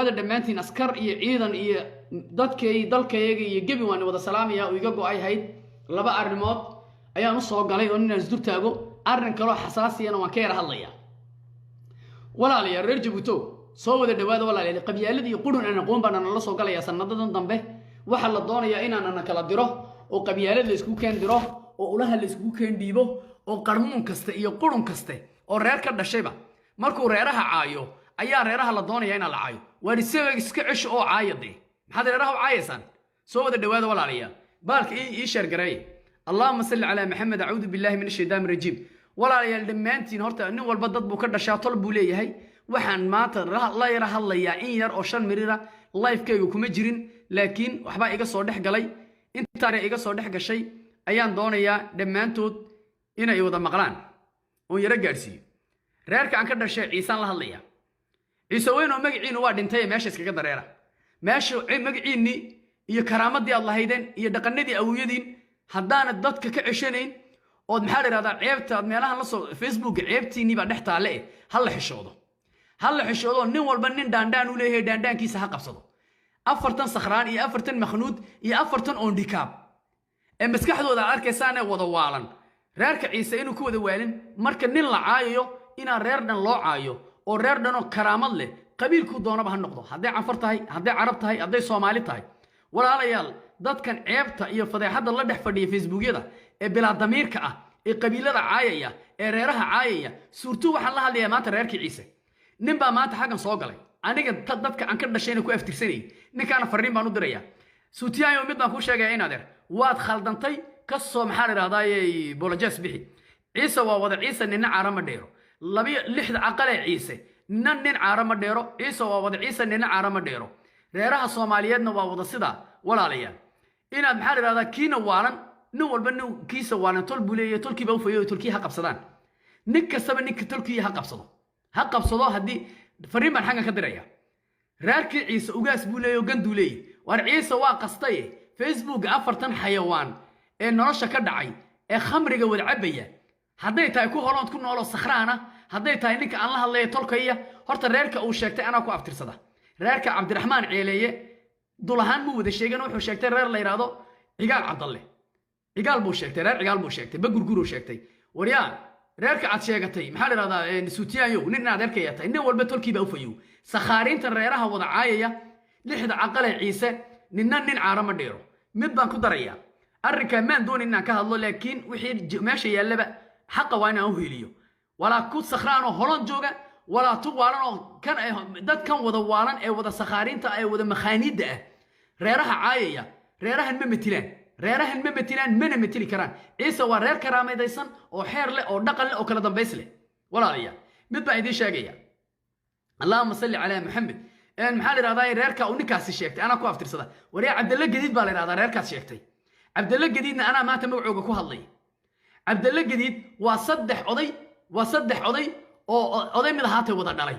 Dhammaantiin askar iyo ciidan iyo dadkay dalkayaga iyo gebi waan wada salaamaya. Oo iga go-ay hayd laba arrimood ayaan u soo galay oo ninaan isdur taago. Arrin kaloo xasaasiyana waan ka yara hadlayaa. Walaalayaal, reer Jabuuto, soo wada dhawaada. Walaalayaal, qabyaalad iyo qurun aan aqoon baana nala soo galayaa sanadadan dambe. Waxaa la doonayaa inaanana kala diro oo qabyaalad la iskugu keen diro oo ulaha la iskugu keen dhiibo oo qarmuun kaste iyo qurun kaste oo reer ka dhashayba markuu reeraha caayo ayaa reeraha la doonaya inaa la caayo. Waar isaga iska cesho oo caaya dee, maxaad reeraha u caayaysaan? Soo wada dhawaada, walaalayaal. Baalka ii share gareeye. Allahuma salli calaa Maxamed. Acuudu billahi min ashaytaan rajiim. Walaalayaal, dhammaantiin horta nin walba dad buu ka dhashaa, tol buu leeyahay. Waxaan maanta la yara hadlayaa in yar oo 5 mirira. Lifekayga kuma jirin, laakiin waxbaa iga soo dhex galay. Intaare iga soo dhex gashay ayaan doonayaa dhammaantood inay wada maqlaan oon yaro gaadhsiiyo. Reerka aan ka dhashay Ciisaan la hadlaya. Ciise weyn oo magaciinu waa dhintay, meesha iskaga dareera. Meesha magaciinnii iyo karaamadii aad lahaydeen iyo dhaqanadii awowyadiin haddaanad dadka ka ceshanayn ood, maxaa la yidhahdaa, ceebta aad meelahan la soo Facebooka, ceebtiinnii baa dhex taalle eh. Ha la xishoodo, ha la xishoodo. Nin walba nin dhaandhaan u leeyahay, dhaandhaankiisa ha qabsado. 40 sakhraan iyo 40 makhnuud iyo 40 oondhikaab ee maskaxdooda aad arkaysaanee wada waalan, reerka Ciise inuu ku wada waalin. Marka nin la caayayo, inaan reer dhan loo caayo oo reer dhanoo karaamad leh, qabiilkuu doonaba ha noqdo, hadday Canfar tahay, hadday Carab tahay, hadday Soomaali tahay. Walaalayaal, dadkan ceebta iyo fadeexadda la dhex fadhiya Facebookyada ee bilaa damiirka ah ee qabiilada caayaya ee reeraha caayaya, suurtu waxaan la hadlayaa maanta reerkii Ciise. Nin baa maanta xaggan soo galay, aniga dadka aan ka dhashayna ku aftirsanayay. Ninkaana farriin baan u dirayaa. Suutiyaayo, mid baan kuu sheegaya in adeer, waad khaldantay. Kasoo, maxaa la idhahdaa, apologize bixi. Ciise waa wada Ciise, nina caara ma dheero. Labiyo lixda aqalee Ciise, nina nin caaro ma dheero. Ciise waa wada Ciise, nina caaro ma dheero. Reeraha Soomaaliyeedna waa wada sidaa. Walaalayaal, inaad, maxaa la idhahdaa, kiina waalan, nin walba nin kiisa waalan tol buu leeyahay, tolkiiba ufayo, tolkii ha qabsadaan. Nin kastaba ninka tolkii ha qabsado, ha qabsado. Haddii fariin baan xaggan ka diraya, reerkii Ciise ugaas buu leeyahy oo ganduu leeyahy. Waar Ciise waa qastaye, Facebook 40 xayawaan ee nolosha ka dhacay ee khamriga wada cabaya, hadday tahay ku Holoond ku nooloo sakhraana, hadday tahay ninka aan la hadlaya tolkaya, horta reerka uu sheegtay anaa ku aftirsada. Reerka Cabdiraxmaan Ceeleeye dul ahaan muu wada sheegan. Wuxuu sheegtay reer la yidhaahdo Cigaal Cabdalle. Cigaal buu sheegtay, reer Cigaal buu sheegtay, Bagurguruu sheegtay. Waryaa, reerka aad sheegatay, maxaa la yidhahdaa, Suutiyaanyow, nin inaad erkaya tahay, nin walba tolkii baa u fayow. Sakhaariintan reeraha wada caayaya, lixda caqalee Ciise, ninna nin caaro ma dheero. Mid baan ku darayaa. Arrinkaa maan doonin inaan ka hadlo, laakiin wixii meesha yaallaba xaqa waa inaan u heliyo. Walaa ku sakhraanoo Holond jooga, walaa tu waalan oo kan dadkan wada waalan ee wada sakhaariinta ee wada makhaaniidda ah reeraha caayaya, reerahan ma metilaan, reerahan ma metilaan, mana meteli karaan. Ciise waa reer karaamadaysan oo xeer leh oo dhaqan leh oo kala dambays leh. Walaalayaal, mid baan idiin sheegaya. Allahuma salli calaa Maxamed. Maxaa la yidhahdaa, reerka uu ninkaasi sheegtay anaa ku aftirsada. Waryaa, Cabdalle Gadiid baa la yidhahdaa reerkaas sheegtay. Cabdalle Gadiidna anaa maanta magacooga ku hadlay. Cabdalle Gadiid waa saddex oday, waa saddex oday oo oday mid ahaatay wada dhalay.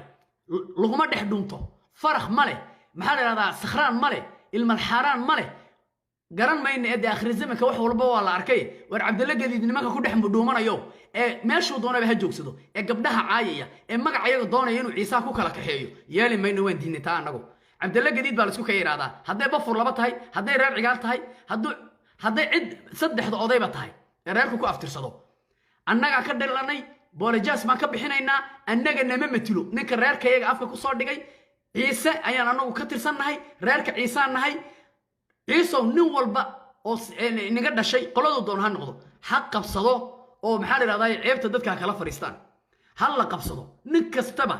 Laguma dhex dhunto, farakh ma leh, maxaa la yidhahdaa, sakhraan ma leh, ilmalxaaraan ma leh. Garan mayna ee dee akhri zamanka wax walba waa la arkay. War Cabdalle Gadiid nimanka ku dhex dhuumanayo ee meeshuu doonaba ha joogsado ee gabdhaha caayaya ee magacayaga doonaya inuu Ciisaha ku kala kaxeeyo, yeeli mayno, waan diinay taa annagu. Cabdalle Gadiid baa laisku ka yidhahdaa. Hadday Bafur laba tahay, hadday reer Cigaal tahay, hadduu hadday cid saddexda odayba tahay ee reerku ku aftirsado, annagaa ka dhalanay. Apologize baan ka bixinaynaa. Annaga nama matilo ninka reerkayaga afka ku soo dhigay. Ciise ayaan anagu ka tirsannahay, reerka Ciisaan nahay. Ciisow, nin walba oo inaga dhashay, qoladuu doon ha noqdo, ha qabsado oo, maxaa la idhahdaa, ceebta dadka ha kala fadhiistaan, ha la qabsado nin kastaba.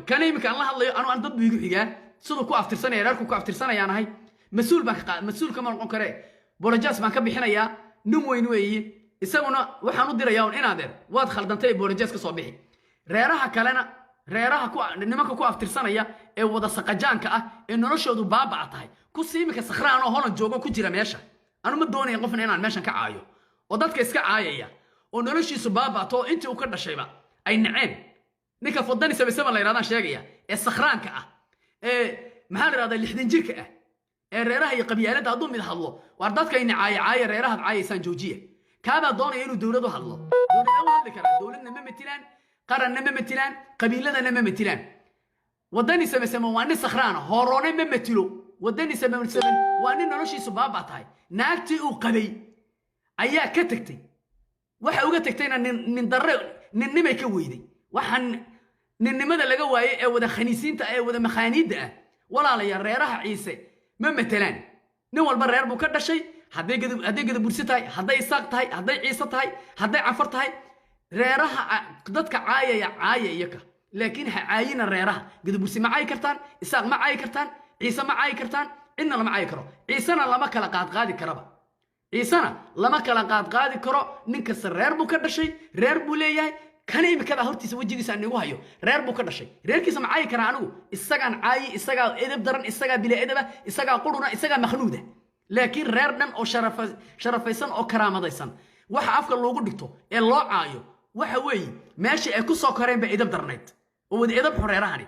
Kana iminka aan la hadlayo anu aan dad buu igu xigaa, siduu ku aftirsanaya reerku ku aftirsanayaan ahay. Mas-uul baan ka mas-uul kama noqon karee, apologize baan ka bixinayaa. Nin weyn weeye isaguna. Waxaan u dirayaa un inaadeer, waad khaldantay, apologize ka soo bixi. Reeraha kalena, reeraha ku nimanka ku aftirsanaya ee wada saqajaanka ah ee noloshoodu baaba'a tahay, ku si iminka sakhraan oo Holland joogo ku jira meesha, anu ma doonaya qofna inaan meeshan ka caayo oo dadka iska caayaya oo noloshiisu baaba'to oo intii uu ka dhashayba ay naceen. Ninka Fodani 77 la yidhahdaan sheegaya ee sakhraanka ah ee, maxaa la yidhahdaa, 60 jirka ah ee reeraha iyo qabyaaladda hadduu mid hadlo, waar dadkayna caaya caaya, reerahaad caayaysaan joojiya. Kaabaa doonaya inuu dowlad u hadlo. Dowlad u hadli karaa? Dowladna ma metilaan, qaranna ma metilaan, qabiiladana ma metilaan. Wadani Samaysame waa nin sakhraana, Horoone ma matilo. Wadani Samaysame waa nin noloshiisu baabaa tahay. Naagtii uu qabay ayaa ka tagtay, waxa uga tagtayna nin darre, ninnimay ka weyday. Waxaan ninnimada laga waayey ee wada khaniisiinta ah, ee wada makhaaniidda ah, walaalayaal, reeraha Ciise ma matelaan. Nin walba reer buu ka dhashay. Hadday Gadabursi tahay, hadday Isaaq tahay, hadday Ciise tahay, hadday Canfar tahay, reeraha dadka caayaya caaya iyaka, laakiin ha caayina reeraha. Gadabursi ma caayi kartaan, Isaaq ma caayi kartaan, Ciise ma caayi kartaan, cidna lama caayi karo. Ciisena lama kala qaadqaadi karaba, Ciisena lama kala qaadqaadi karo. Nin kasta reer buu ka dhashay, reer buu leeyahay. Kana imikadaa hortiisa wejigiisa aan igu hayo, reer buu ka dhashay, reerkiisa ma caayi karaa anigu? Isagaan caayi, isagaa edeb daran, isagaa bila edeba, isagaa quruna, isagaa makhnuuda. Laakiin reer dhan oo sharafaysan oo karaamadaysan waxa afka loogu dhigto ee loo caayo, waxa weeye meeshii ay ku soo koreen ba edeb darnayd oo wada edeb xun reerahani.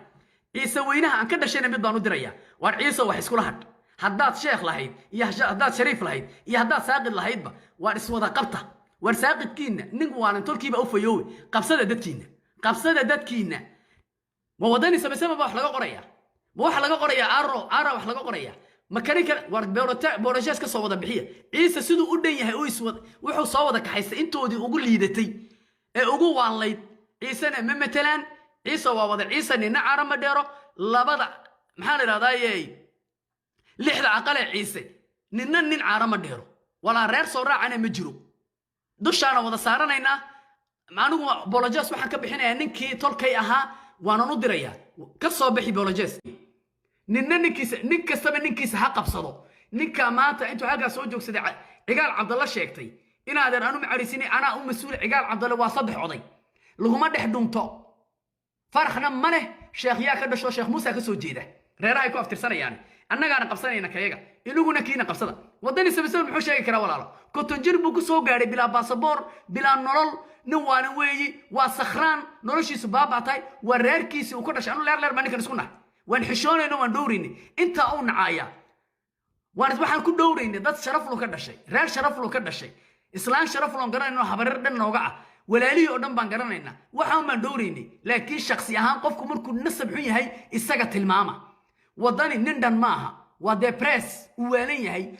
Ciise weynaha aan ka dhashayna mid baan u dirayaa: waar Ciise, wax iskula hadh. Haddaad sheekh lahayd iyo haddaad shariif lahayd iyo haddaad saaqid lahaydba, waar iswada qabta. Waar saaqidkiinna nin waalan tolkiiba u fayoowe. Qabsada dadkiinna, qabsada dadkiinna. Ma Wadani Samaysama ba wax laga qorayaa? Ma waxa laga qorayaa aro ara wax laga qorayaa? Ma kani kale? War boorashaas ka soo wada bixiya. Ciise siduu u dhan yahay u iswad wuxuu soo wada kaxaystay intoodii ugu liidatay ee ugu waanlayd. Ciisena ma matelaan. Ciise waa wada Ciise, nina cara ma dheero. Labada, maxaa la idhahdaa, lixda aqalee Ciise, nina nin caara ma dheero, walaa reer soo raacana ma jiro. Dushaana wada saaranaynaa. Anigu apologies waxaan ka bixinayaa ninkii tolkay ahaa, waanan u dirayaa ka soo bixi apologies. Ninna ninkiisa, nin kastaba ninkiisa ha qabsado. Ninka maanta intuu halkaas soo joogsaday Cigaal Cabdalla sheegtay, inaadeer anu macariisini, anaa u mas-uul. Cigaal Cabdalle waa saddex oday, laguma dhex dhunto, faraxna ma leh. Sheekh yaa ka dhasho, Sheekh Muusa ka soo jeeda, reerahay ku aftirsanayaan. Annagaana qabsanayna kayaga, inaguna kiina qabsada. Wadani Samaysame muxuu sheegi karaa, walaalo? 50 jir buu ku soo gaadhay bilaa baasaboor, bilaa nolol. Nin waanan weeyi, waa sakhraan, noloshiisu baabaa tahay. Waa reerkiisii uu ka dhashay. Anu leer leer baa ninkan isku nahay, waan xishoonayno, waan dhowraynay. Intaa uu nacaaya waan waxaan ku dhowraynay dad sharaflu ka dhashay, reer sharaflu ka dhashay, islaan sharafloon garanayno, habareer dhan nooga ah, walaalihii oo dhan baan garanaynaa, waxaan baan dhowraynay. Laakiin shaksi ahaan qofku markuu nasab xun yahay, isaga tilmaama. Wadani nin dhan maaha, waa depress, uu waalan yahay.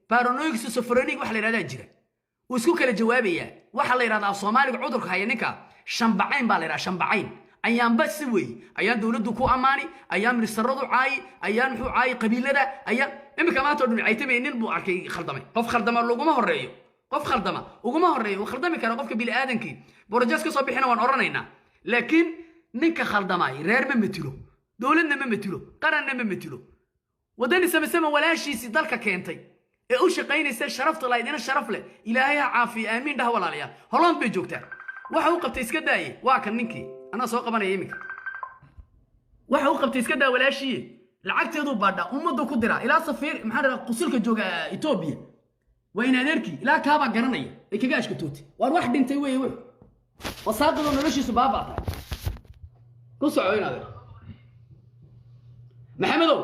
Paranoid schizophrenic waxa la yidhahdaa jira, uu isku kala jawaabayaa. Waxaa la yidhahdaa af Soomaaliga cudurka haya ninka shambacayn baa la yidhahdaa. Shambacayn ayaanba si weeye, ayaan dowladdu ku ammaani, ayaan ministaradu caayi, ayaan muxuu caayi qabiilada, ayaan iminka maanta o dhan caytamay. Nin buu arkay khaldamay. Qof khaldama laguma horeeyo, qof khaldama uguma horeeyo. Wuu khaldami karaa qofka bini'aadankii. Apologies ka soo bixina waan odhanaynaa, laakiin ninka khaldamaay reer ma metilo, dowladna ma metilo, qaranna ma metilo. Wadani Samaysama walaashiisii dalka keentay ee u shaqaynaysa, sharafta lahayd, ina sharaf leh, Ilaahay ha caafiyo, aamiin dhaha walaalayaal. Holland bay joogtaa. Waxa u qabtay iska daaye, waa kan ninkii anaa soo qabanaya iminka. Waxa u qabtay iska daa walaashiiye, lacagteeduu baadhaa, ummaddu ku diraa ilaa safiir, maxaa la dhahaa, qusulka jooga Etoobiya, waa in adeerkii ilaa kaabaa garanaya ay kaga ashkatootay. Waar wax dhintay weeye, wuxu wasaaqidoo noloshiisu baaba'tay. Ku soco, in adeer Maxamedow,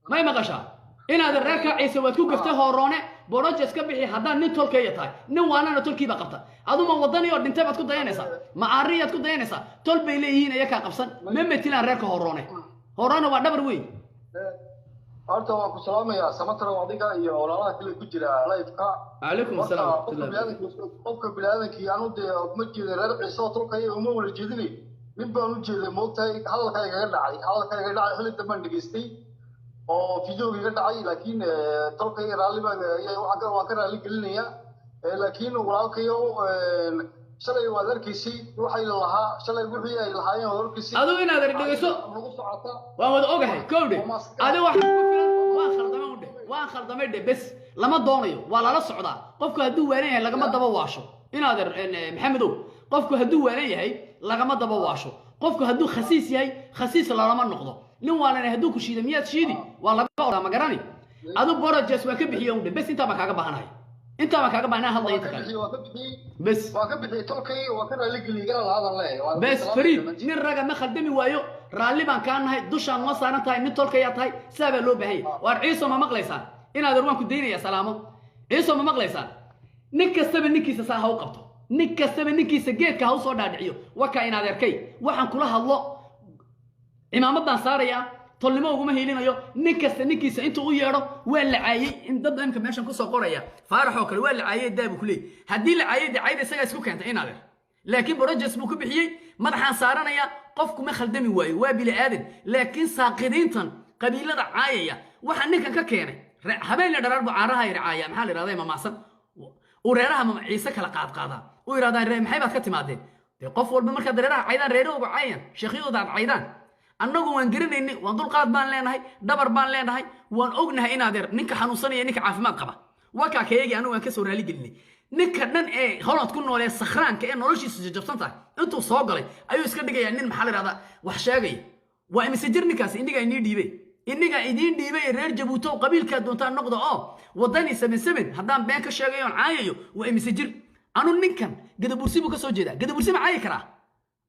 may maqashaa? Inaadan reerkaa Ciise waad ku gaftay Hooroone. Apologies ka bixi haddaad nin tolkeeya tahay. Nin waanana tolkiiba qabta. Aduma wadani oo dhintay baad ku dayanaysaa? Ma aariyaad ku dayanaysaa? Tol bay leeyihiin, iyakaa qabsan. Ma metilaan reerka Hooroone. Hooroone waa dhabar weyn. Horta waan ku salaamayaa, Samatrow, adiga iyo walaalaha kale ku jira live-ka. Calaykum asalaam waraxmatullahi. Qofka biniaadamkii anu dee ma jeedin reer Ciise oo tolkaya uma wala jeedinay, nin baan u jeeday. Moogtahay, hadalka igaga dhacay xilli dambaan dhegaystay oo videoga iga dhacay, laakiin tolkaya raalli baan waan ka raalli gelinayaa. Laakiin walaalkayo, shalay waad arkaysay waxay lahaa, shalay wixii ay lahaayeen waad arkaysay. Adigu inaad dhegeyso. Nagu socota. Waan wada ogahay kowdhe. Adigu waxaa kugu filan waan khaldamay u dheh, waan khaldamay dheh, bes. Lama doonayo, waa lala socdaa. Qofku hadduu waalan yahay lagama daba waasho, inaader Maxamedow. Qofku hadduu waalan yahay lagama daba waasho. Qofku hadduu khasiis yahay, khasiis lalama noqdo. Nin waalan hadduu ku shiido, miyaad shiidi? Waa laga odaa, ma garani. Adu apologies waa ka bixiya un dheh, bes. Intaa baan kaaga baahanahay, intaa baan kaaga baahanahay. Hadlaya inta kale. Waa ka bixiyey. Bes. Waa ka bixiyey tolkay, waa ka raalli geliyey, gara lahaadan leeyahay. Bes fariid, nin raga ma khaldami waayo. Raalli baan kaa nahay, dushaan noo saaran tahay, nin tolkayaa tahay, sidaa baa loo baahan yahay. Waar Ciiso, ma maqlaysaan? Inaadan waan ku daynaya, salaamo. Ciiso, ma maqlaysaan? Nin kastaba ninkiisa saa ha u qabto, nin kastaba ninkiisa geedka ha u soo dhaadhiciyo. Wakaa in adeerkay waxaan kula hadlo. Cimaamad baan saarayaa, tolnimo uguma hiilinayo. Nin kasta ninkiisa intuu u yeedho waa la caayey. In dad imka meeshan kusoo qoraya, Faarax oo kale, waa la caayey daabu ku leeyay. Haddii la caayey, dee cayda isagaa isku keentay in adeer, laakiin brojes buu ku bixiyey. Madaxaan saaranaya, qofku ma khaldami waayo, waa bini aadan. Laakiin saaqidiintan qabiilada caayaya waxa ninkan ka keenay habeen la dharaar buu caaraha yar caaya. Maxaa la yidhahdaa, mamaasan uu reeraha Ciise kala qaadqaadaa, uu yidhahdaa ree maxay baad ka timaadeen. Dee qof walba markaad reeraha caydaan, reerahooga caayan, sheekhyadooda aad caydaan, annagu waan garanaynay, waan dulqaad baan leenahay, dhabar baan leenahay, waan ognahay in adeer ninka xanuunsanaya, ninka caafimaad qaba wakaa kayagi. Anagu waan kasoo raali gelinay ninka dhan ee Holland ku nool ee sakhraanka ee noloshiisu jajabsan tahay. Intuu soo galay ayuu iska dhigayaa nin, maxaa la yidhahdaa, wax sheegaya. Waa imise jir ninkaasi? Innigaa inii dhiibay, innigaa idiin dhiibay. Reer Jabuutow, qabiilkaa doontaan noqda oo wadani 77 haddaan been ka sheegayo oon caayayo, waa imise jir? Anu ninkan Gadabursi buu ka soo jeedaa. Gadabursi ma caayi karaa?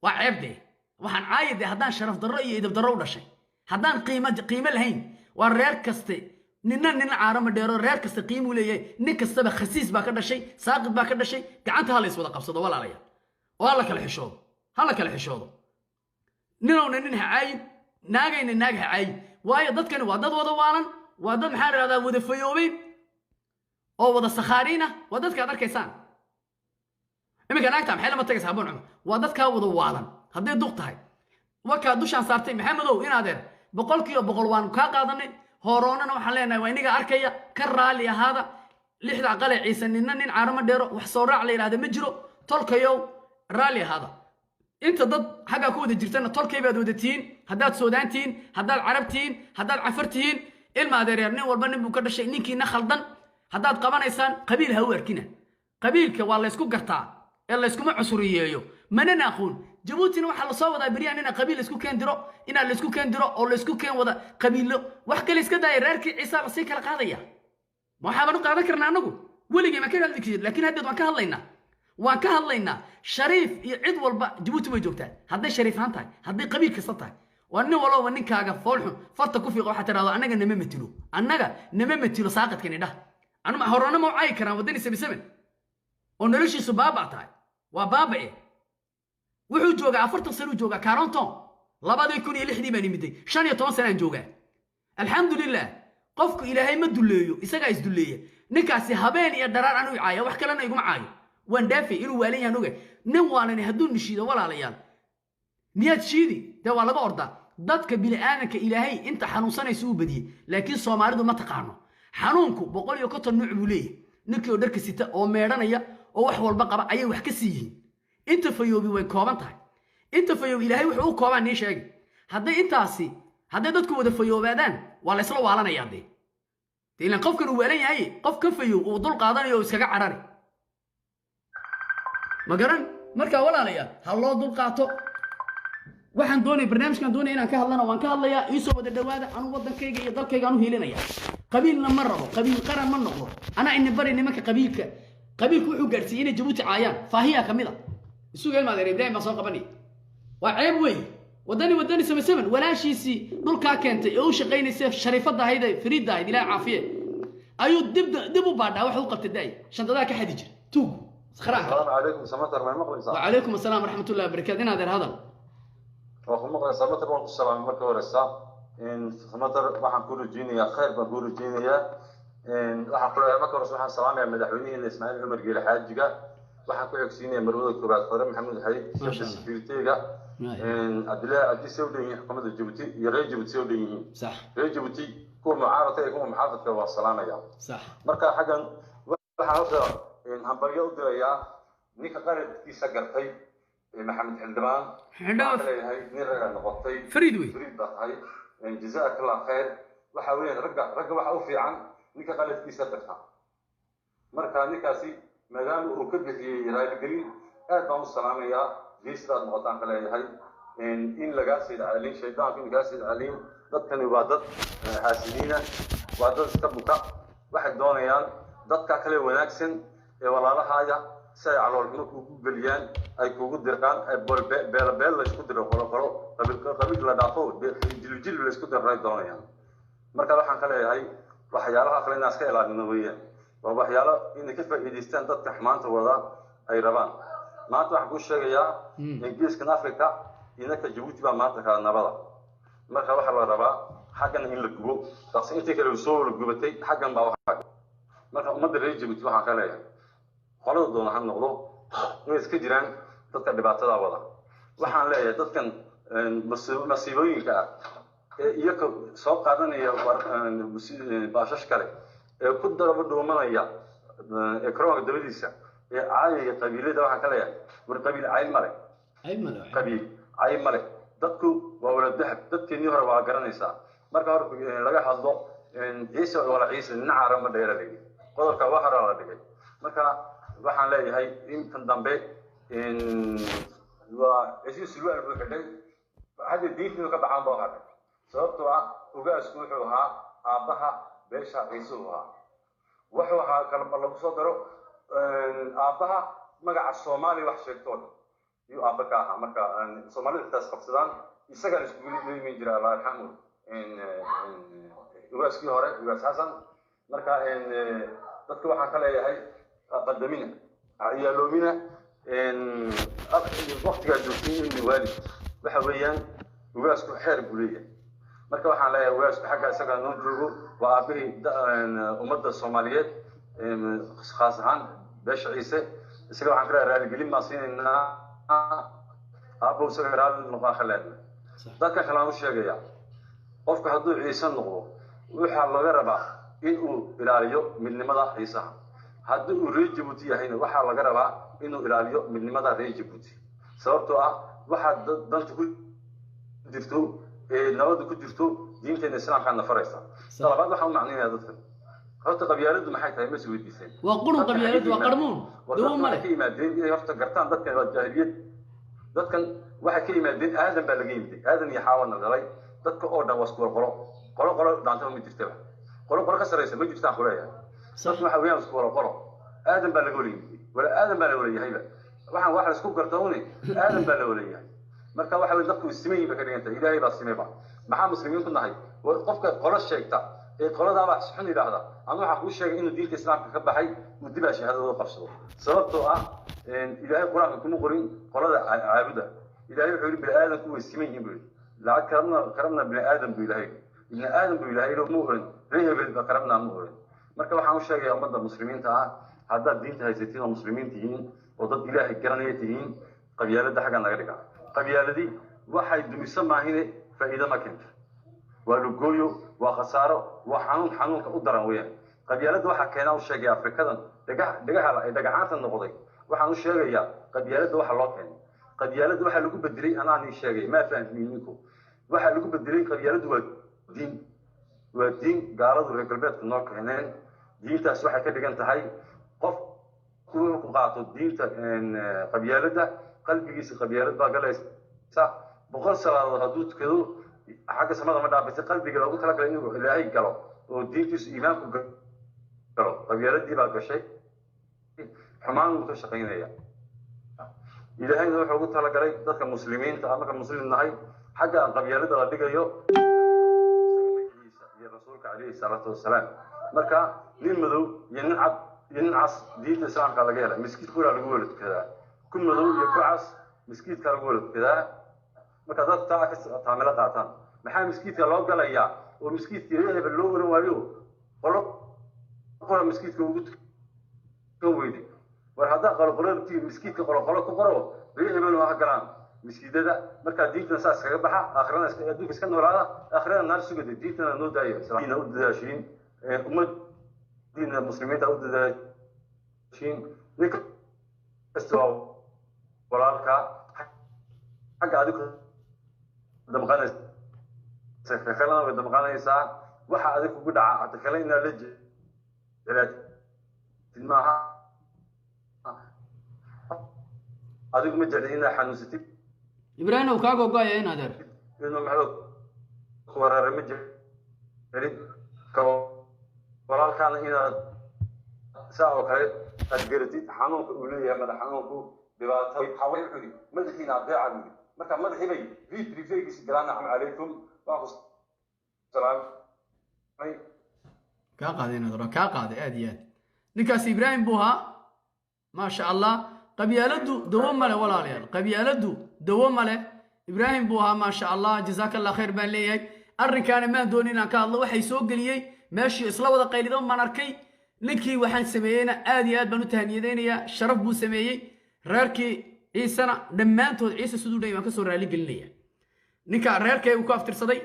Waa ceeb dee. Waxaan caayi dee haddaan sharaf darro iyo idab darro u dhashay, haddaan qiimo qiimo lahayn. Waa reer kaste, nina nina caarama dheero, reer kasta qiimuu leeyahay. Nin kastaba khasiis baa ka dhashay, saaqid baa ka dhashay. Gacanta ha la iswada qabsado, walaalayaal, oo ha la kala xishoodo, ha la kala xishoodo. Ninowna nin ha caayin, naagayna naag ha caayin, waayo dadkani waa dad wada waalan, waa dad, maxaa la ihahdaa, wada fayoobeyn oo wada sakhaariin ah. Waa dadka aad arkaysaan iminka. Naagta maxay lama tagaysaa? Habboon Cumar, waa dadkaa wada waalan hadday duq tahay. Wakaa dushaan saartay. Maxamedow, in adeer, 100% waanu kaa qaadanay. Hooroonana waxaan leenahay, waa iniga arkaya, ka raalli ahaada. Lixda aqale Ciise ninna nin caarama dheero, wax soo raac la yidhahda ma jiro. Tolkayow, raalli ahaada. Inta dad xaggaa ku wada jirtana tolkay baad wada tihiin, haddaad Soodaan tihiin, haddaad Carab tihiin, haddaad Cafar tihiin. Ilma adeereer, nin walba nin buu ka dhashay. Ninkiina khaldan haddaad qabanaysaan, qabiil ha u arkina. Qabiilka waa laysku gartaa ee layskuma cusuriyeeyo, manana aqoon. Jabuutina waxaa lasoo wadaa beryahan inaa qabiil laysku keen diro, inaa laysku keen diro oo laysku keen wada qabiilo. Wax kale iska daaya, reerkii Ciisaa lasii kala qaadaya. Ma waxaabaan u qaadan karnaa anagu? Weligay ma ka hadli jirin, laakiin haddeed waan ka hadlaynaa, waan ka hadlaynaa. Shariif iyo cid walba Jabuuti way joogtaa, hadday shariifaan tahay, hadday qabiil kasta tahay. Waa nin walowba ninkaaga foolxun farta ku fiiqa, waxaa tidhahdo annaga nama matilo, annaga nama matilo saaqadkani dhah. Anuma horana ma u caayi karaan waddani 77 oo noloshiisu baaba tahay? Waa baaba'e. Wuxuu joogaa 40 sanuu joogaa, 40. 2006-dii baan imiday, 15 sanaan joogaa, alxamdulilah. Qofku Ilaahay ma dulleeyo, isagaa isdulleeya. Ninkaasi habeen iyo dharaar anuu caaya, wax kalena iguma caayo. Waan dhaafay inuu waalan yahan oga. Nin waalani hadduu nishiido, walaalayaal, miyaad shiidi? Dee waa laga ordaa. Dadka bini'aadanka Ilaahay inta xanuunsanaysa uu badiyey, laakiin Soomaalidu ma taqaano. Xanuunku 150 nuuc buu leeyahay. Ninkii oo dharka sita oo meedhanaya oo wax walba qaba ayay wax ka sii yihiin. Inta fayoobi way kooban tahay. Inta fayoobi Ilaahay wuxuu u koobaan nii sheegay. Hadday intaasi, hadday dadku wada fayoobaadaan, waa la isla waalanayaa. Dee ilaan qofkan uu waalan yahay, qof ka fayow uu dul qaadanayo oo iskaga carari ma garan. Marka walaalayaal, ha loo dul qaato. Waxaan doonaya, barnaamijkan doonaya inaan ka hadlana waan ka hadlayaa. Iisoo wada dhawaada. Anu waddankayga iyo dalkayga aan u hiilinaya, qabiilna ma rabo, qabiil qaran ma noqdo. Anaa ina bari nimanka qabiilka. Qabiilku wuxuu gaadhsiiyey inay Jabuuti caayaan. Faahiyaa ka mid a. Isuga ilma adeer Ibraahim baa soo qabanaya. Waa ceeb weeye. Wadani 77 walaashiisii dhulkaa keentay ee u shaqaynaysa, shariifadda ahayd ee fariidda ahayd, Ilaah caafiye, ayuu dib dib u baadhaa. Wax u qabtay daay shandadaa ka xadi jira tuugu sakhraanka. السلام عليكم سمتر، ما مقليسا؟ وعليكم السلام ورحمة الله وبركاته. إن هذا هذا Waa ku maqlay Samatar, waan ku salaamay. Marka horeysa in Samatar waxaan ku rajeynayaa khayr baan ku rajeynayaa. In waxaan ku leeyahay, marka horeysa waxaan salaamayaa madaxweynaheena Ismaaciil Cumar Geele Xaajiga, waxaan ku xigsiinayaa marwada koowaad Fadre Maxamuud Xayd, Masha Allah. security-ga in Cabdillaahi Cabdi soo dhan yihiin, xukuumadda Jabuuti iyo reer Jabuuti soo dhan yihiin. Reer Jabuuti kuwa mucaaradka iyo kuwa muxaafadka waa salaamaya. Marka xaggan waxaan horta hambalyo u dirayaa ninka qaladkiisa gartay ee Maxamed Xildhibaan. Xildhibaan. Waxaan leeyahay nin raga noqotay. Fariid wey. Fariid baa tahay, jazaak Allah khayr. Waxa weeyaan ragga waxa u fiican ninka qaladkiisa garta. Marka ninkaasi maadaama uu ka bixiyey raaligelin, aad baan u salaamayaa. Geesidaad noqotaan ka leeyahay in lagaa sayid calin shaydaanku, in lagaa sayid calin. Dadkani waa dad xaasidiina, waa dad iska buka. Waxay doonayaan dadka kale wanaagsan ee walaalahaaya si ay caloolxumo kuugu geliyaan, ay kuugu dirqaan, ay beelo beel la isku diro, qolo qolo, qabiil qabiil la dhaafo, jilib jilib la isku diro ay doonayaan. Marka waxaan ka leeyahay waxyaalaha kale inaan iska ilaalino weeyaan. Waa waxyaalo inay ka faa'iidaystaan dadka xumaanta wada ay rabaan. Maanta waxaan kuu sheegayaa in geeskan Africa inaka Jabuuti baa maanta kala nabada. Marka waxaa la rabaa xaggan in la gubo taasi, intii kale soo wala gubatay, xaggan baa waxaa. Marka ummadda reer Jabuuti waxaan ka leeyahay, qolada doona ha noqdo, inay iska jiraan dadka dhibaatada wada. Waxaan leeyahay dadkan masiibooyinka ah ee iyaga soo qaadanaya baashash kale ee ku daraba dhuumanaya ekroonka dabadiisa ee caayaya qabiilada, waxaan ka leeyahay, war qabiil cayl male. Cayb male. Qabiil cayb male. Dadku waa wala dahab. Dadkeenii hore waa garanaysaa. Marka hore laga hadlo Ciise wala Ciise dhinaca ma dheera la yidhi, qodobka waa hore la dhigay. Marka waxaan leeyahay intan dambe waa Ciise sulwaal buu xidhay, hadda diintii ka baxaan baa hadhay, sababtoo ah ugaasku wuxuu ahaa aabbaha beesha Ciise uu ahaa, wuxuu ahaa kalma lagu soo daro aabbaha magaca Soomaaliya wax sheegtoo dhan yuu aabba ka ahaa. Marka Soomaalida intaas qabsadaan isagaa la iskugu iman jira, Allah yarxamu, ugaaskii hore, Ugaas Xasan. Marka dadka waxaan ka leeyahay, qadamina, ciyaaloomina waqtigaa joogtiin ilmi waalid. Waxa weeyaan ugaasku xeer buu leeyahay. Marka waxaan leeyahay ugaasku xagga isaga noo joogo, waa aabihii ummadda Soomaaliyeed, khaas ahaan beesha Ciise. Isaga waxaan ka leeyahay raaligelin baan siinaynaa, aabbow, isaga raalli noqon ka leenahay. Dadka kale aan u sheegaya, qofka hadduu Ciise noqdo waxaa laga rabaa inuu ilaaliyo midnimada Ciisaha. Haddii uu reer Jabuuti yahayna waxaa laga rabaa inuu ilaaliyo midnimada reer Jabuuti, sababtoo ah waxaa danta ku jirto ee nabadda ku jirto diinteena Islaamkaa na faraysa. Talabaad, waxaan u macnaynaya dadkan, horta qabyaaladdu maxay tahay? Ma is weydiiseen? Waa qurun qabyaaladu, waa qarmuun, dawo male. Waxay ka yimaadeen inay horta gartaan dadkan waa jaahiliyad. Dadkan waxay ka yimaadeen Aadan baa laga yimiday, Aadan iyo Xaawana dhalay. Dadka oo dhan waa isku wada qolo. Qolo qolo dhaantaba ma jirtaba, qolo qolo ka sarreysa ma jirtaan kuleeyahay. Dadku waxa weeyaan isku wada qolo, Aadan baa laga wala yimiday, wala Aadan baa la wala yahayba. Waxaan wax la isku garta une Aadan baa la wala yahay. Marka waxa weye dadku siman yihiin bay ka dhigan tahay, Ilaahay baa simayba. Maxaa muslimiin ku nahay? Qofka qolo sheegta ee qoladaabaa xun yidhaahda, anu waxaa kuu sheegay inuu diinta Islaamka ka baxay, uu dibaa shahaadada qabsado, sababtoo ah Ilaahay Qur-aanka kuma qorin qolada caabuda. Ilaahay wuxuu yidhi bini aadamku way siman yihiin buu yidhi. Lacag karamna karamna bini aadam buu Ilaahay, ibni aadam buu Ilaahay, ma oran ree hebel ba karamnaa, ma oran. Marka waxaan u sheegayaa ummadda muslimiinta ah, haddaad diinta haysatiin oo muslimiin tihiin oo dad Ilaahay garanaya tihiin, qabyaaladda xaggan laga dhigaa. Qabyaaladii waxay dumiso maahine faa'iido ma keento. Waa lugooyo, waa khasaaro, waa xanuun, xanuunka u daran weeyaan qabyaaladda. Waxaa keenaa u sheegaya Afrikadan dhagax dhagaha ay dhagaxaanta noqday. Waxaan u sheegayaa qabyaaladda waxa loo keenay, qabyaaladda waxaa lagu bedelay, anaa nii sheegay, maa fahamtiin ninku. Waxaa lagu bedelay qabyaaladdu waa diin, waa diin gaaladu reer galbeedku noo keeneen. Diintaas waxay ka dhigan tahay qof wuxuu ku qaato diinta qabyaaladda, qalbigiisa qabyaalad baa galaysa. 100 salaadood hadduu tukado xagga samada ma dhaafaysa. Qalbiga loogu talagalay inuu Ilaahay galo oo diintiisu iimaanku galo, qabyaaladii baa gashay, xumaan buu ka shaqaynaya. Ilaahayna wuxuu ugu talagalay dadka muslimiinta ah, marka muslim nahay, xagga aan qabyaalada la dhigayo magaciisa iyo rasuulka calayhi salaatu wasalaam. Marka nin madow iyo nin cad iyo nin cas diinta Islaamka laga helay, miskiid kuraa lagu wala tukadaa, ku madow iyo ku cas miskiidka lagu wala tukadaa. Marka dad taa ka taamilo qaataan, maxaa miskiidka loo galayaa oo miskiidka reer hebel loo oran waayo, qolo qora miskiidka ugu tukan weyday? War haddaa qolo qolo miskiidka qolo qolo ku qoro, reer hebel ha galaan miskiidada. Markaa diintana saas kaga baxa, aakhirana adduunka iska noolaada, aakhirana naar sugada. Diintana noo daayo, diina u dadaashiin, ummadiina muslimiinta u dadaashiin. Nin kasta waa walaalka, xagga adigu damqanaysa kalena way damqanaysaa. Waxa adig kugu dhaca hata kale inaad la jeclaatid maaha. Adigu ma jeclid inaad xanuunsatid. Ibraahim uu kaa gogo'aya in adeer. Inuu maxaa ku weeraray ma jeclid, ka walaalkaana inaad saa oo kale aad garatid xanuunka uu leeyahay, madax xanuunku dhibaato xaway cuni madaxiina adeeca buu yidhi. Marka madaxii bay v priveygiisi galaan. Calaykum, waan ku salaamay. Kaa qaaday in adeer, kaa qaaday aad iyo aad. Ninkaas Ibraahim buu ahaa, maasha Allah. Qabyaaladdu dawo male walaalayaal, qabyaaladdu dawo male. Ibraahim buu ahaa, maasha Allah, jazaaka Allah khayr baan leeyahay. Arrinkaana maan doonin inaan ka hadlo, waxay soo geliyey meeshii isla wada qaylido maan arkay. Ninkii waxaan sameeyeyna aad iyo aad baan u tahaniyadaynayaa, sharaf buu sameeyey. Reerkii Ciisena dhammaantood, Ciise siduu dhan baan kasoo raali gelinaya. Ninka reerkaygu ku aftirsaday,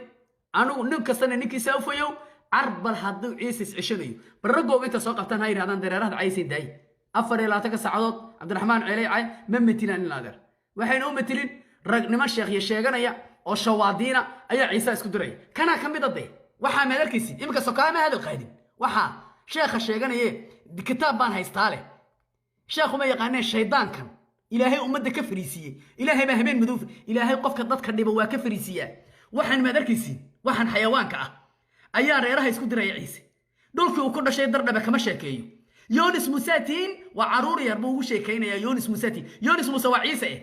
anigu nin kastana ninkiisa ufayow carbal. Hadduu Ciise isceshanayo, bal raggooga inta soo qabtaan ha yidhahdaan dareerahda caysayn daaye. 24-ka saacadood Cabdiraxmaan Ceeley cay ma metilaan in adeer, waxayna u metelin rag niman sheekhya sheeganaya oo shawaadiina ayaa Ciise isku diraya. Kanaa ka mid a dee waxaa maad arkaysid iminka sokaama hadal qaadin. Waxaa sheekha sheeganaye kitaab baan haystaa leh, sheekhu ma yaqaaneen. Shaydaankan Ilaahay ummadda ka fariisiiyey, Ilaahay baa habeen madow, Ilaahay qofka dadka dhiba waa ka fariisiiyaa. Waxaan maad arkaysiin, waxaan xayawaanka ah ayaa reeraha isku diraya. Ciise dhulkii uu ku dhashay Dardhabe kama sheekeeyo. Yonis Musatiin waa caruur yar buu ugu sheekaynayaa. Yonis Musatiin, Yonis Muuse waa Ciise eh,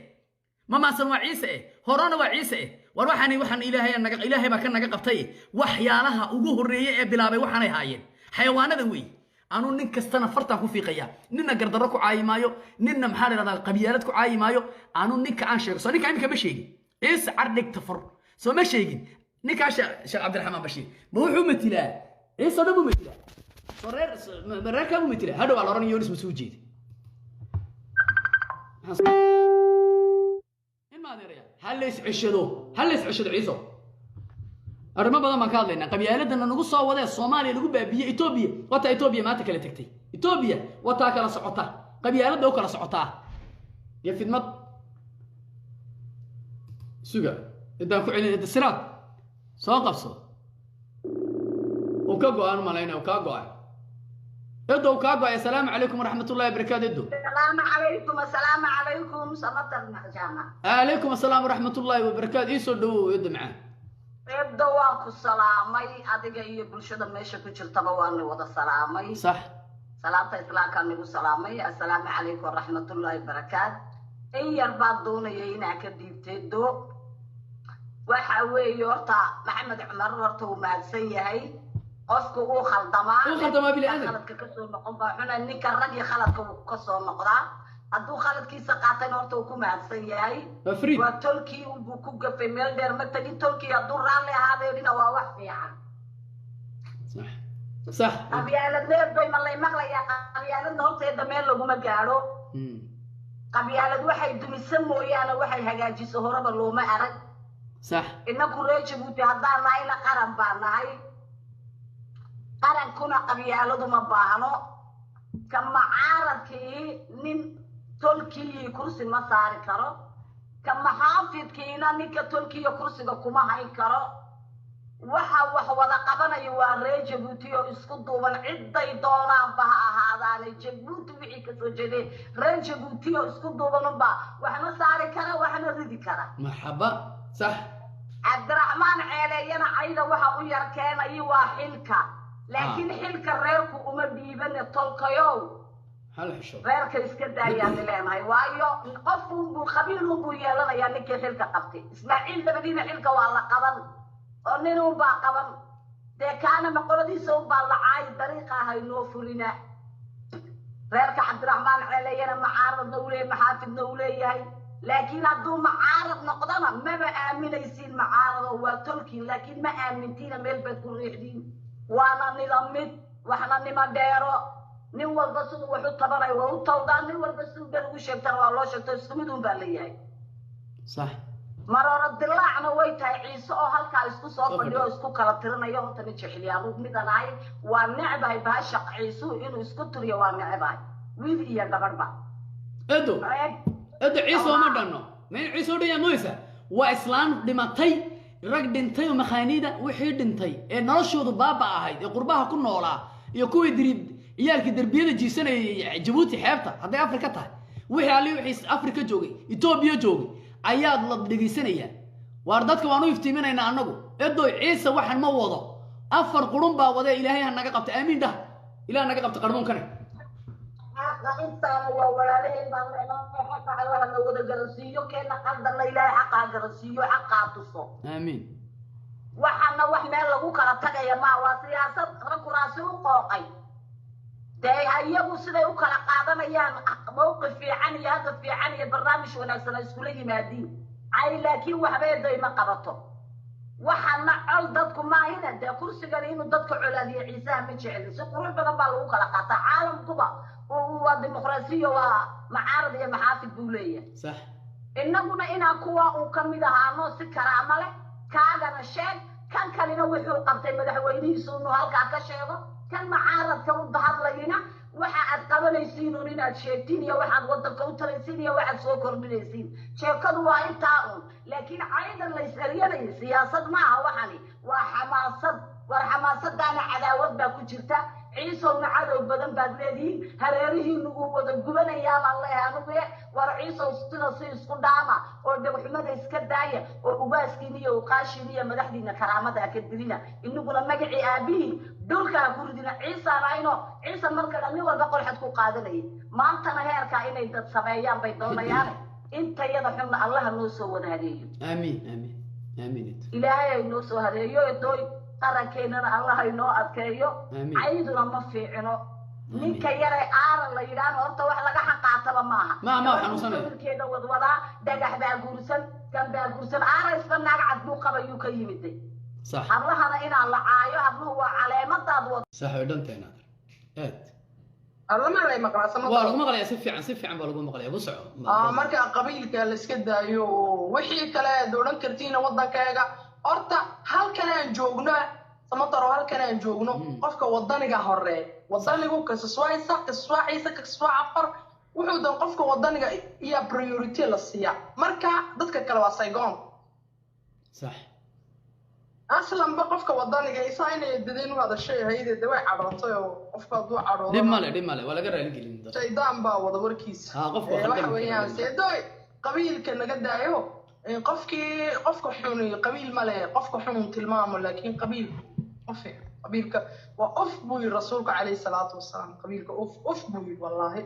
mamaasan waa Ciise eh, horena waa Ciise eh. War waxaan waxaan Ilaahay naga, Ilaahay baa ka naga qabtay. Waxyaalaha ugu horreeyay ee bilaabay waxaanay haayeen xayawaanada weey. Anuu nin kastana fartaan ku fiiqaya, ninna gardarro ku caayi maayo, ninna maxaa la dhahdaa qabyaalad ku caayi maayo. Anuu ninka aan sheego soo ninka imika ma sheegin Ciise cardhigta fur soo ma sheegin. Ninkaa Sheekh Cabdiraxmaan Bashiir ma wuxuu matilaa Ciise oo dhan buu matilaa? Soo reer reerkaa buu matilaa? Hadhow waa la odhan Yonis ma soo jeeda in ma adeeraya. Ha lays ceshado, ha lays ceshado Ciiso. Arrimo badan baan ka hadlaynaa. Qabyaaladana nagu soo wadee Soomaaliya lagu baabiiyey, Etoobiya wataa, Etoobiya maanta kala tagtay, Etoobiya wataa kala socota, qabyaaladda u kala socotaa iyo fidmad. Suga intaan ku celin. Siraad soo qabso. Uu ka go-aan malaynaya, uu kaa go-ay edo, uu kaa go-ay. Assalaamu calaykum waraxmatullahi wabarakaatu, edo. السلام عليكم، السلام عليكم سمطر جامع. Calaykum assalaam waraxmatullahi wabarakaatu, iisoo dhawow edo macaan. Eebda waan ku salaamay, adiga iyo bulshada meesha ku jirtaba waan wada salaamay. Salaamta islaamkaan nagu salaamay, assalaamu calaykum waraxmatullaahi wabarakaat. In yar baan doonaya inaan ka dhiibteedo. Waxa weeye horta Maxamed Cumar horta uu mahadsan yahay. Qofku uu khaldamaa. Uu khaldamaa, bini aadam. Khaladka kasoo noqon baa xuna. Ninka ragii khaladka wuu kasoo noqdaa. Hadduu khaladkiisa qaatayna horta uu ku mahadsan yahay. Waa fariid. Waa tolkii unbuu ku gafay, meel dheer ma tegin. Tolkii hadduu raalli ahaadeedina waa wax fiican. Sax sax. Qabyaaladneed bay ma lay maqlayaa? Qabyaaladna horteeda meel laguma gaadho. Qabyaalad waxay dumisa mooyaane waxay hagaajiso horeba looma arag. Inaku reer Jabuuti haddaan nahayna qaran baa nahay, qarankuna qabyaaladu ma baahno. Ka macaaradkii nin tolkii kursi ma saari karo, ka maxaafidkiina ninka tolkiiyo kursiga kuma hayn karo. Waxa wax wada qabanaya waa reer Jabuuti oo isku duuban, ciday doonaanba ha ahaadaane. Jabuuti wixii kasoo jeedeen reer Jabuuti oo isku duuban unba waxna saari kara, waxna ridi kara. Marxaba, sax. Cabdiraxmaan Ceeleeyana cayda waxa u yar keenayo waa xilka, laakiin xilka reerku uma dhiibane tolkayow. Hal xisho. Reerka iska daayaan leenahay, waayo qof unbuu qabiil unbuu yeelanayaa ninkii xilka qabtay. Ismaaciil dabadiina xilka waa la qaban oo nin unbaa qaban dee, kaana maqoladiisa unbaa la caayi. Dariiqa haynoo furina. Reerka Cabdiraxmaan Ceeleeyana macaaradna uu leeyahay, maxaafidna uu leeyahay, laakiin hadduu macaarad noqdona maba aaminaysiin. Macaarado waa tolkiin, laakiin ma aamintiina, meel baad ku riixdiin. Waana nila mid, waxna nima dheero. Nin walba siduu wax u tabanayo waa u tawdaa, nin walba siduu dhan ugu sheegtana waa loo sheegto, isku mid un baa leeyahay. Marooro dilaacna way tahay. Ciise oo halkaa isku soo soo fadhiyo oo fadhiyo isku kala tirinayo horta ma jeceliya. Midaan ahay waa necbahay bahasha Ciisuhu inuu isku tiriyo, waa necbahay wiil iyo gabadhba. Edo. Ceeb. Edo, Ciise uma dhanno ma in Ciise oo dhan yaa moodaysaa? Waa islaan dhimatay, rag dhintay oo makhaaniida, wixii dhintay ee noloshoodu baaba ahayd ee qurbaha ku noolaa iyo kuwii diri ciyaalkii derbiyada jiisanayay Jabuuti xeebta hadday Afrika tahay, wixii alli wixii Afrika joogay, Etoobiya joogay ayaad la dhegaysanayaa. Waar dadka waan u iftiiminaynaa annagu. Edoy, Ciise waxan ma wado, afar qurun baa wadee. Ilaahay ha naga qabta, aamiin dhah. Ilaah naga qabta qarmuunkane. Xaqa intaana waa walaalaheen baan leenahay. Xaqa Allaha na wada garansiiyo, keena qaldanna Ilaahay xaqaa garansiiyo, xaqaa tuso. Aamiin. Waxaana wax meel lagu kala tagaya maa, waa siyaasad rag kuraasi u qooqay dee. Iyagu siday u kala qaadanayaan mawqif fiican iyo hadaf fiican iyo barnaamij wanaagsan ay iskula yimaadiin. Cay laakiin waxbeeday ma qabato. Waxaana col dadku maahina dee kursigan inuu dadka colaadiyo Ciisaha ma jecelin. Si qurux badan baa lagu kala qaataa caalamkuba, waa dimuqraasiyo, waa macaarad iyo maxaafid buu leeyahay. Innaguna inaan kuwa uu ka mid ahaano si karaamo leh, kaagana sheeg, kan kalena wuxuu qabtay madaxweynihiisu inuu halkaa ka sheego, kan macaaradka u hadlayina waxa aad qabanaysiin uun inaad sheegtiin iyo waxaad wadanka u talaysiin iyo waxaad soo kordhinaysiin. Sheekadu waa intaa un, laakiin caydan la is-eryanaya siyaasad maaha, waxani waa xamaasad. War xamaasadaana cadaawad baa ku jirta. Ciisowna cadow badan baad leedihiin, hareerihiinu uu wada gubanayaa baan leeyahay anugu. War Ciisow, sida si isku dhaama oo dhagxumada iska daaya oo ugaaskiin iyo uqaashiin iyo madaxdiina karaamada ha ka dilina, inaguna magacii aabihiin dhulka ha ku ridina. Ciisaan ayno Ciise markale nin walba qolxad ku qaadanayay, maantana heerkaa inay dad sameeyaan bay doonayaan. Intayada xunna Allaha noo soo wada hadeeyo. Aamiin, aamiin, aamiin. Ilaahay ay noo soo hadeeyo dooy, qarankeenana Allah inoo adkeeyo. Aamiin. Cayduna ma fiicino. Ninka yare aaran la yidhaahdo horta wax laga xaqaataba maaha. Ma xanuunsanayo. Sawirkeeda wadwadaa, dhagax baa guursan, kan baa guursan, aara isba naag cad buu qabayuu ka yimiday. Hablahana inaan la caayo, habluhu waa caleemadaad wad. Sax, way dhantahay aad. Allama lay maqlaa Waa samada. Lagu maqlayaa si fiican, si fiican baa lagu maqlayaa, ku soco. Marka qabiilka la iska daayo, wixii kale aad odhan kartiina waddankeega horta halkan aan joogno, Samataro, halkan aan joogno, qofka wadaniga horee wadanigu kasaswaa Isaaq, kasaswaa Ciise, kasaswaa Cafar, wuxuu dan qofka wadaniga iyo priority la siiyaa. Marka dadka kale waa second. Aslanba qofka wadaniga isaa inay dadeen u hadashay ahayd, de way cadhootay oo qofka hadduu cadhoodo Dhib male, dhib male, waa laga raaligelin dadka. Shaydaan baa wada warkiisa. Ha, qofku waa waxa khaldami weeyaan karaa. Seedoy qabiilka naga daayo. Qofkii qofka xuni qabiil male, qofka xunun tilmaamo, laakiin qabiil qof qabiilka waa uf buu yiri rasuulka calayhi salaatu wasalaam. Qabiilka uf uf buu yiri, wallaahi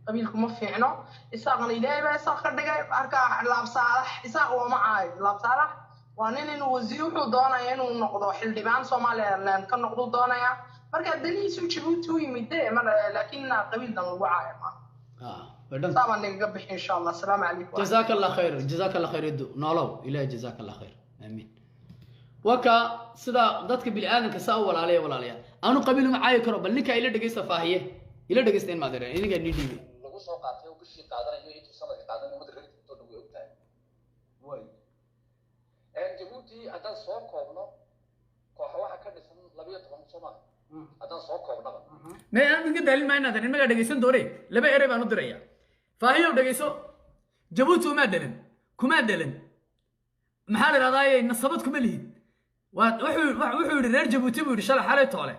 qabiilku ma fiicno. Isaaqna Ilaahay baa Isaaq ka dhigay. Arka Laab Saalax, Isaaq waa ma caayo. Laab Saalax waa nin inuu wasiir wuxuu doonaya inuu noqdo, xildhibaan Somaliland ka noqdo doonaya. Marka danihiisu Jabuuti u yimid dee mar, laakiin qabiil dan lagu caayo ma Way dhan. Saa baan nagaga bixi insha Allah. Asalaamu calaykum. جزاك الله خير، جزاك الله خير يدو nolow ilahi، جزاك الله خير، aamiin. Waka sida dadka bini'aadanka saa u walaalaya, walaalaya, anu qabiil uma caayi karo. Bal ninka ila dhegeysta, faahiye ila dhegeysta in maadeereen idinkaa nii dhiibay. Lagu soo qaatay oo bishii qaadanayo intuu sanadka qaadanayo, ummadda reer Jabuuti oo dhan way ogtahay. Way Jabuuti haddaan soo koobno, kooxa waxaa ka dhisan 12, soo maaha? Haddaan soo koobnaba. Me aan idinka daalin maa inaadan innagaa dhegeysan doone. Laba erey baan u diraya. Faahiyow, dhegeyso. Jabuuti umaa dhalan, kumaa dhalan, maxaa la idhahdaaye, nasabad kuma lihid. Waa wuxuu yidhi reer Jabuuti buu yidhi shalay xalay toole,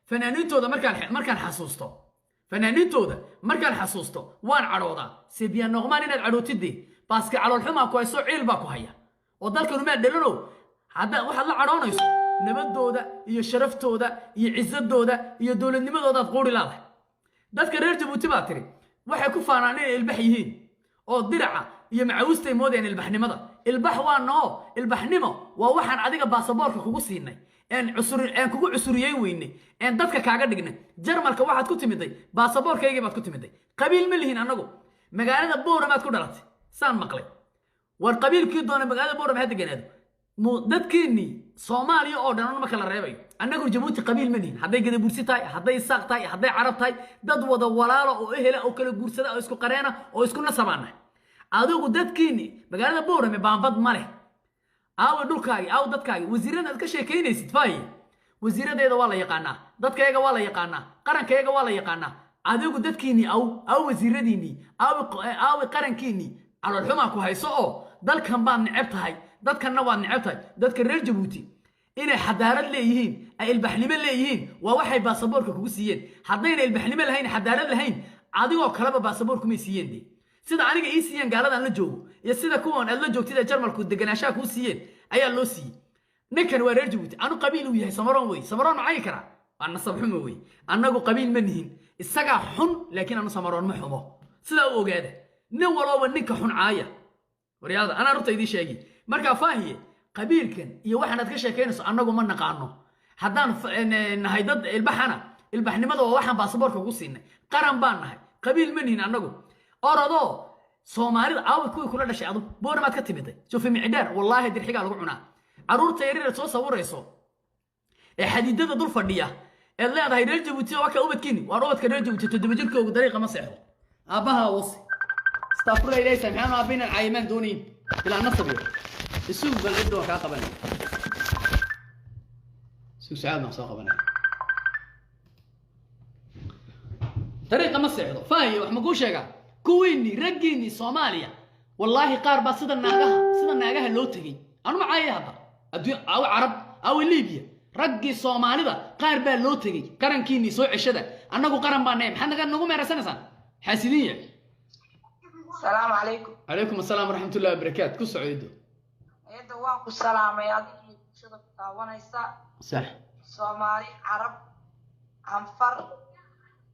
fanaaniintooda markaan xasuusto, fanaaniintooda markaan xasuusto waan cadhoodaa. C'est bien normal inaad cadhootidde, parce que calool xumaa ku hayso, ciil baa ku haya oo dalkan umaa dhalanow. Hadda waxaad la cadhoonayso nabadooda iyo sharaftooda iyo cisadooda iyo dowladnimadoodaad quuri laadahay. Dadka reer Jabuuti baa tiri waxay ku faanaan inay ilbax yihiin oo diraca iyo macaawistay moodayaan ilbaxnimada. Ilbax waa noo, ilbaxnimo waa waxaan adiga baasaboorka kugu siinay een cusur een kugu cusuriyeyn weynay een dadka kaaga dhignay. Jarmalka waxaad ku timiday baasaboorkaygii baad ku timiday. Qabiil ma lihin annagu. Magaalada Booramaad ku dhalatay saan maqlay. War qabiilkii doona magaalada Boorama ha deganaado. Dadkeennii Soomaaliya oo dhan ma kala reebayo. Annagu Jabuuti qabiil ma nihin. Hadday Gadabursi tahay, hadday Isaaq tahay, hadday Carab tahay, dad wada walaalo oo ehela oo kala guursada oo isku qareena oo isku nasabaana. Adigu dadkiinni magaalada Boorame baambad ma leh. Aawa dhulkaagi, aawa dadkaagi, wasiirada aad ka sheekaynaysid? Faaye, wasiiradeeda waa la yaqaanaa, dadkayaga waa la yaqaanaa, qarankayaga waa la yaqaanaa. Adigu dadkiinni aw, aw wasiiradiinni aawi, aawi qarankiinni? Caloolxumaa ku hayso oo dalkan baad neceb tahay, dadkanna waad neceb tahay. Dadka reer Jabuuti inay xadaarad leeyihiin, ay ilbaxnimo leeyihiin, waa waxay baasaboorka kugu siiyeen. Haddayna ilbaxnimo lahayn, xadaarad lahayn, adigoo kaleba baasaboorkumay siiyeen de. Sida aniga ii siiyeen gaaladan la joogo iyo sida kuwan aad la joogtid ee Jarmalku deganaanshaha kuu siiyeen ayaa loo siiyey. Ninkan waa reer Jabuuti. Anu qabiil uu yahay Samaroon wey, Samaroon macayi karaa? Waa nasab xumo wey. Annagu qabiil ma nihin. Isagaa xun, laakiin anu Samaroon ma xumo. Sidaa u ogaada nin walooba ninka xun caaya. Waryaada, anaa runta idiin sheegi. Markaa faahiye, qabiilkan iyo waxaan aad ka sheekaynayso annagu ma naqaano. Haddaan nahay dad ilbaxana, ilbaxnimada waa waxaan baasaboorka ugu siinay. Qaran baan nahay, qabiil ma nihin annagu. Orodoo Soomaalida aawa kuwii kula dhashay adu booramaad ka timiday sofi micdheer wallaahi dirxigaa lagu cunaa carruurta yaryar soo sawirayso ee xadiidada dul fadhiya eed leedahay reer Jabuuti waa ka ubadkiini waar ubadka reer Jabuuti 7 jirkoogu dariiqa ma seexdo aabbaha wasi astaafurla ilaahay saamixaan aabbinan caayimaan doonayn bilaa nasab iyo isugu bal cidda waa kaa qabanaya suug sacaad baan soo qabanaya dariiqa ma seexdo faahiye wax ma kuu sheegaa kuwiinni raggiinni Soomaaliya wallaahi qaar baa sida naagaha loo tegey anu ma caayay hadda adduun aw Carab aw Liibiya raggii Soomaalida qaar baa loo tegey qarankiinni soo ceshada annagu qaran baa nahay maxaad nagu meeraysanaysaan xaasidiin ya السلام عليكم calaykum assalaam waraxmatullahi wabarakaatu ku socdo ayada waan ku salaamay adigii bulshada ku daawanaysa sax Soomaali Carab Anfar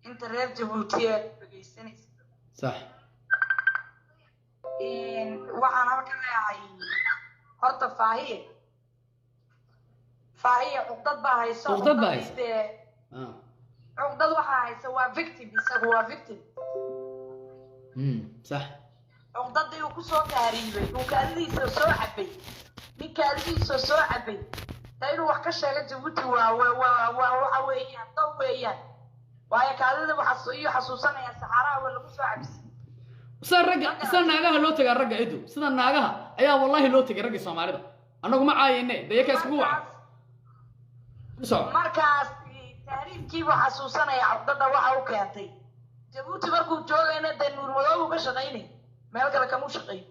inta reer Jabuuti ee dhegeysanaysa sax waxaan halkan leeyahay horta faahiye faahiye cuqdad baa hayso Cuqdad baa haysa. Cuqdad waxaa haysa waa victim isagu waa victim sax cuqdadii uu kusoo taariibay uu kaadidiisa soo cabay nin kaadidiisa soo cabay ta inuu wax ka sheego Jabuuti waa waa waa waa waxa weeyaan daw weeyaan waayo kaadida waxaa iyo xasuusanaya saxaraha waa lagu soo cabsi sida ragga sida naagaha loo tagaa ragga idu sida naagaha ayaa wallaahi loo tagay raggii Soomaalida annagu ma caayine dayaka iskugu waca ku soco markaas tahriibkii buu xasuusanaya cuqdada waxa u keentay Jabuuti markuu joogayna dee Nuur Madoobe uu ka shaqaynay meel kale kamuu shaqeyn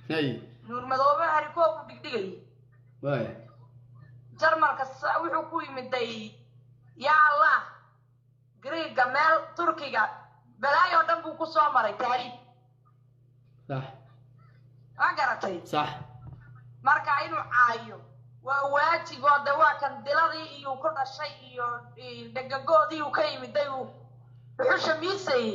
hay Nuur Madoobe harikoo buu dhigdhigayay waay Jarmalka wuxuu ku yimiday yaa Allah Greega meel Turkiga balaayo dhan buu ku soo maray tahriib sax ma garatay sax marka inuu caayo waa waajib oo de waa kan diladii iyo ku dhashay iyo dhagagoodii uu ka yimiday uu dhuxusha miisayey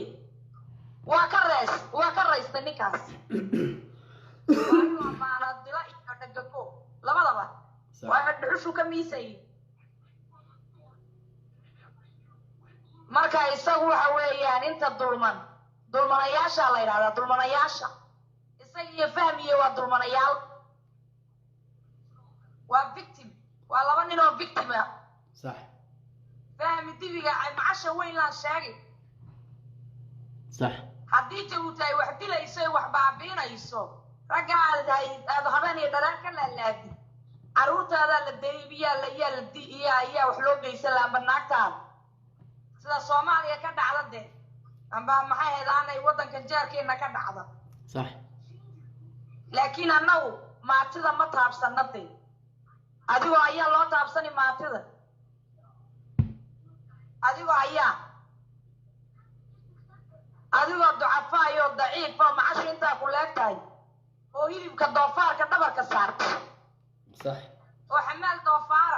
waa ka rees waa ka raystay ninkaas waa inuu ammaano dila iyo dhagago labadaba sax waa dhuxushu ka miisayey marka isagu waxa weeyaan inta dulman dulmanayaasha la yidhahdaa dulmanayaasha isaga iyo fahmiye waa dulmanayaal waa victim waa laba nin oo victim ah sax fahmi dibiga macasha weyn laan sheegay sax haddii Jabuuti ay wax dilayso ay wax baabiinayso ragga aad aad habeen iyo dharaan ka laalaadi carruurtaadaa la daybiyaa la yaa la di'iyaa ayaa wax loo geysan lahaa amba naagtaada sida Soomaaliya ka dhacda de amba maxay ahayd aanay waddanka jaarkeena ka dhacda sax laakiin annagu maatida ma taabsana de adigoo ayaa loo taabsani maatida adigoo ayaa adigoo ducafaayo daciif oo macashu intaa ku leegtahay oo hilibka doofaarka dhabarka saarta sax oo xamaal doofaara.